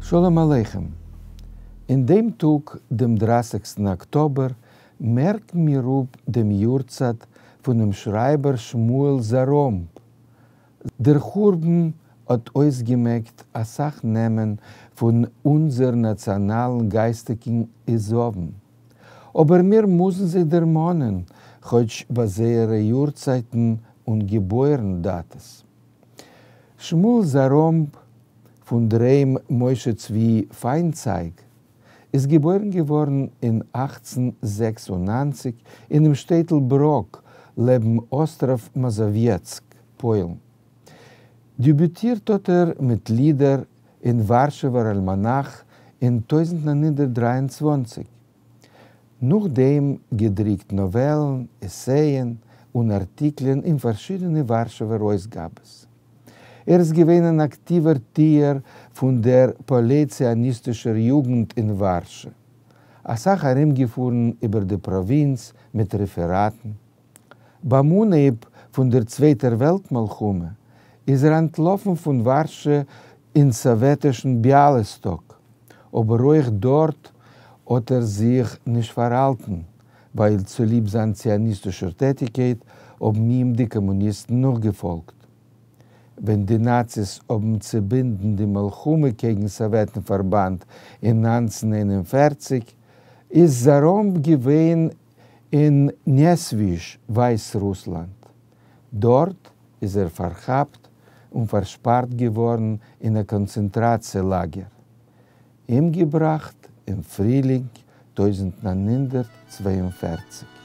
שלום עליכם. אין דעם טאג, דעם דרייסיגסטן אקטאבער, מערקן מיר אפ דעם יארצייט פונעם שרייבער שמואל זאראמב. דער חורבן האט אויסגעמעקט אסאך נעמען פון אונזער נאציאנאלן גייסטיגן עזבון. אבער מיר מוזן זיי דערמאנען, כאטש ביי זייערע יארצייטן און געבוירן דאטעס. שמואל זאראמב פון דער היים משה צבי פיינצייג איז געבוירן געווארן אין 1896 אינעם שטעטל בראק לעבן אסטראוו מאזאוויעצק, פוילן. דעביוטירט האט ער מיט לידער אין ווארשעווער אלמאנאך אין 1923. נאכדעם געדרוקט נאוועלן, עסייען און ארטיקלען אין פארשידענע ווארשעווער אויסגאבעס. ער איז געווען אן אקטיווער טוער פון דער פועלי-ציוניסטישער יוגנט אין ווארשע. אסאך ארומגעפארן איבער די פראווינץ מיט רעפעראטן. ביים אנהייב פון דער צווייטער וועלט מלחמה איז ער אנטלאפן פון ווארשע אין סאוועטישן ביאליסטאק, אבער אויך דארט האט ער זיך נישט פארהאלטן, ווייל צוליב זיין ציוניסטישער טעטיקייט האבן אים די קאמוניסטן נאכגעפאלגט. ווען די נאציס האבן צעבינדן די מלחמה קעגן סאוועטן פארבאנד אין 1941, איז זאראמב געווען אין נעסוויזש, ווייסרוסלאנד. דארט איז ער פארכאפט און פארשפארט געווארן אין א קאנצענטראציע לאגער. אומגעבראכט אין פרילינג 1942.